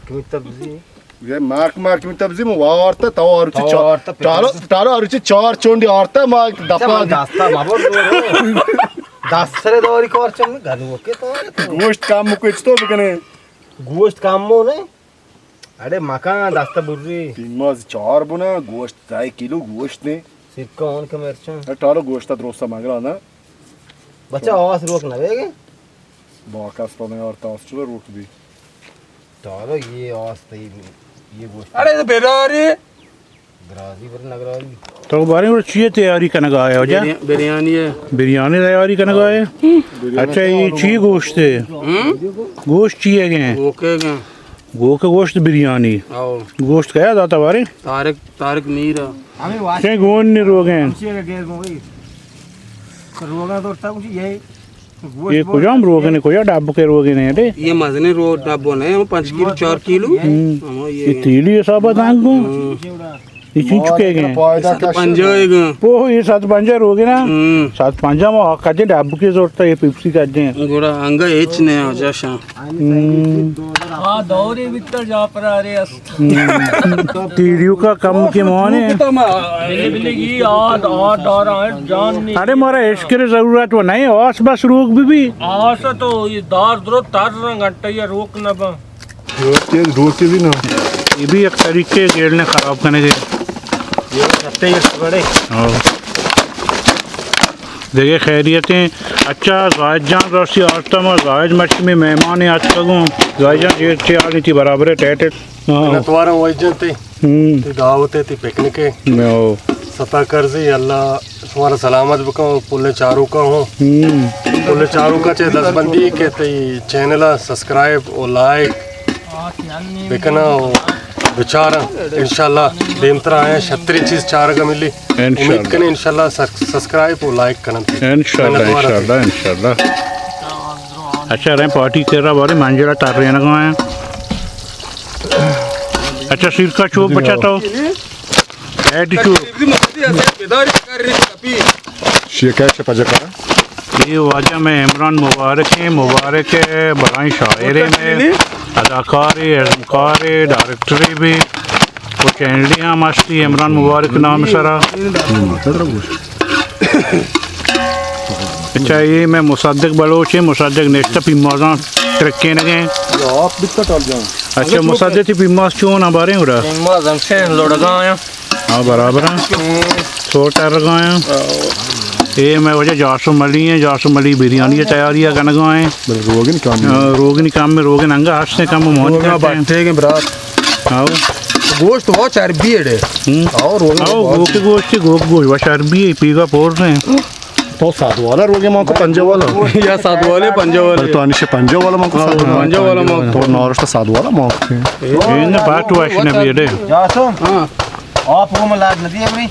کمی تبزی۔ یہ ماک ماک کمی تبزی، من وارتا تو آروچی تو چا-، آرتا پہ ٹالو، ٹالو آروچی چار چونڈی آرتا ما اچھا، دپا من دی۔ دستا ما بر دور۔ دست سر داری کار چن گنو کے تو۔ گوشت کم کو اچ تو بکنے۔ گوشت کم مو نے۔ اڑے مکان دست بری۔ پیماز چار بنا، گوشت سئے کیلو گوشت نے۔ سکہ اون کے مرچاں۔ اے ٹالو گوشت درست مگلا نا۔ بچا آس روک نہ بیگے۔ باکس تو نے آرتا آس چلو روک بی۔ ٹالو یہ آس تئی یہ گوشت۔ اڑے تو بیداری۔ گرازی بر نگرازی۔ تو بارے اور چیئے تیاری کنگا آیا ہو جا؟ بری-، بریانی ہے۔ بریانی تیاری کنگا آیا؟ اچھا، یہ چی گوشت ہے؟ ہم؟ گوشت چی ہے گئے؟ گوکے گئے۔ گوکے گوشت بریانی۔ آؤ۔ گوشت کیا داتا بارے؟ طارق، طارق میر۔ چے گون نی روگیں؟ روگا تو تا کچھ یہ یہ کجام روگن ہے؟ کجا ڈب کے روگن ہے رے؟ یہ مزنیں رو-، ڈبو نہیں، ہم پانچ کیلو، چار کیلو۔ ہم۔ ہم، یہ یہ تیلی حساب دانگ کو؟ ہم۔ یہ چین چکے گئے؟ ست پنجاہ گئے۔ پوہ، یہ ست پنجاہ روگن ہے نا؟ ہم۔ ست پنجاہ ما کدی ڈب کے زورتا، یہ پیپسی کدی۔ گوڑا انگا ہچ نہیں ہو جا شاں۔ ہم۔ ہاں، دوری بھتر جا پر آ رہے اس۔ ہم۔ تیڑیو کا کم کے مانے۔ بلے، بلے، یہ آد، آد، آد، آد، جان نہیں۔ ارے، مارا عشق کی ضرورت وہ نہیں، آس بس روک بھی بھی۔ آس تو یہ دار درو تر رنگ گھنٹہ یہ روک نہ با۔ روک کے، روک کے بھی نا۔ یہ بھی ایک طریقے گیڑ نے خراب کرنے کے۔ یہ ستے یہ بڑے۔ ہاں۔ دیگہ خیریتیں۔ اچھا، زاہد جان راستی آرتا ما، زاہد مرچی میں مہمان آتکگوں۔ زاہد جان، چے، چے حال تئی، برابر ہے، ٹیٹ ہے؟ ہاں۔ منتواراں واجہ جان تئی۔ ہم۔ تئی دعوت ہے، تئی پکنک ہے۔ نو۔ ستا کرزی، اللہ شمارا سلامت بکن، پلیں چاروکا ہوں۔ ہم۔ پلیں چاروکا چے دستبندی کہ تئی چینل سبسکرائب و لائک بکنا و بچارا، انشاءاللہ دیمترا آیا شتریں چیز چارگا ملی۔ انشاءاللہ۔ امید کنے انشاءاللہ سر-، سبسکرائب و لائک کنن۔ انشاءاللہ، منتوار ہستیں۔ انشاءاللہ، انشاءاللہ۔ اچھا، رہے پارٹی کرا بارے منجلا ترینگا ہیں۔ اچھا، سیرکا چوک بچا تو۔ ایڈی چوک۔ شیکا چپا جکا۔ یہ واجہ میں عمران مبارک ہیں، مبارک ہے، بڑائیں شاعر ہے میں، اداکار ہے، ازمکار ہے، ڈائریکٹر ہے بھی۔ وہ چینل ہی ہم ہستی عمران مبارک نام سرا۔ اچھا، یہ میں مصدق بلوچ ہیں، مصدق نشتہ پیمازاں ٹرکینگیں۔ اچھا، مصدق تئی پیماز چون ہیں بارے گڑا؟ پیماز ہم سے لڑگا ہیں۔ ہاں، برابر ہیں۔ سو ٹر گا ہیں۔ اے میں وجہ جاسم علی ہیں، جاسم علی بریانی تیاری کنگا ہیں۔ بلے روگن کم ہے۔ ہاں، روگن کم ہے، روگن انگا ہستے کم موجود روگن کرتے ہیں۔ بٹے کے برات۔ آؤ۔ گوشت وہ چربی ہے ڈے۔ ہم۔ آؤ، روگن آؤ، وہ گوشت، گوشت، گوشت، وہ چربی ہے، پیگا پور سے ہیں۔ تو سات والا روگے ماں کو پنجہ والا۔ یا سات والے، پنجہ والے۔ تو انیش پنجہ والا ماں کو سات والا۔ پنجہ والا ماں کو۔ تو نارش تو سات والا ماں کو۔ یہ نے بات واشنے بھی ہے ڈے۔ جاسم۔ ہاں۔ آپ کو ملاد ندی ہے بھائی۔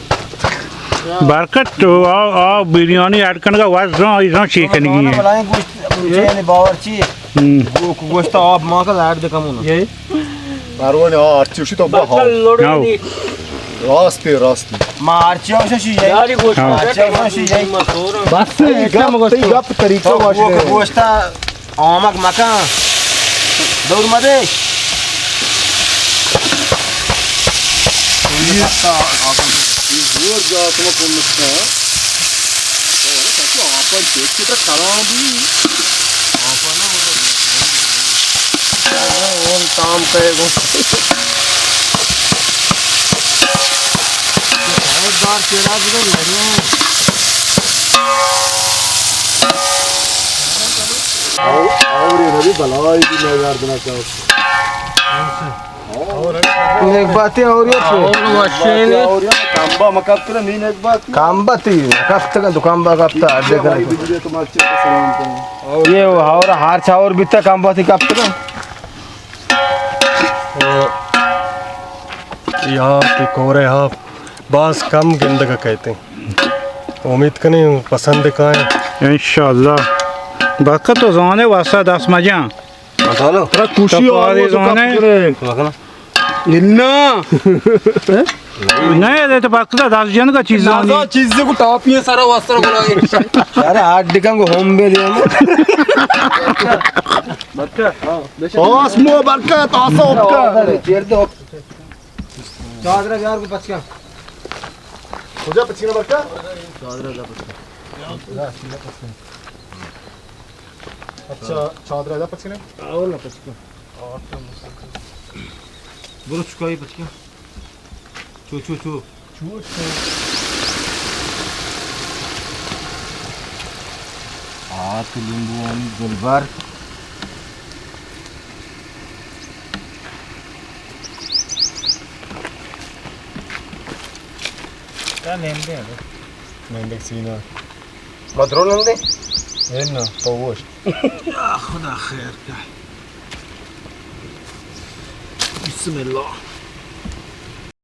برکت تو آ، آ بریانی ایڈ کنگا واز زان، ایزان چی کنگی ہے۔ بلائیں گوشت، چین باورچی۔ ہم۔ گو-، گوشت آپ ماں کا ایڈ دکھا منا۔ یہ؟ پروان آ ہرچی شی تو بہا۔ ہاں۔ راستی، راستی۔ ما ہرچی آوشن شی جائی۔ یاری گوشت۔ ہاں۔ ہرچی آوشن شی جائی۔ بس، ای گپ، ای گپ طریقہ واش گوشتا۔ آمک مکن۔ دور مدے۔ زور جا شما کم مکن۔ آپن چیک کی طرح کلام بھی۔ آپن نہ مکن۔ اون تام کئے گو۔ بار چیرا بدے لڑو۔ اور، اور یہ نبی بلائی بھی میں یار بنا چاہتا۔ نیک باتی اور یہ اور وشین۔ اور یہ کمبا مکتر نہیں نیک باتی۔ کمبا تی کفتگا تو کمبا کفتا اڈے کرے۔ یہ اور ہر چاور بیتا کمبا تی کفتگا۔ یا کہ کورے ہاں باز کم گندگ کئیت۔ امید کنیں پسند کائیں۔ انشاءاللہ۔ برکت تو زانے واسطہ دست مجاں۔ ترا خوشی تو آ، پارے وہ تو زانے۔ کپ کرے۔ انا۔ نہیں، دے تو بکتا دس جن کا چیز نازا چیزے کو ٹاپی ہے سارا واسطہ کو لگے۔ یار، آٹھ ڈکاں کو ہوم بے دے ہم۔ اوس مو برکت، آسا اوپکا۔ چادر یار کو پچکا۔ کجا پچکا برکا؟ چادر یار پچکا۔ اچھا، چادر یار پچکا۔ اور نہ پچکا۔ برو چکائی پچکا۔ چو، چو، چو۔ چو، چو۔ آ تو لیمبو آنی دلبر۔ کیا نیم دے ہیں؟ نیم دے سینا۔ مدرو نیم دے؟ اے نا، تو وش۔ یا خدا خیر کا۔ بسم اللہ۔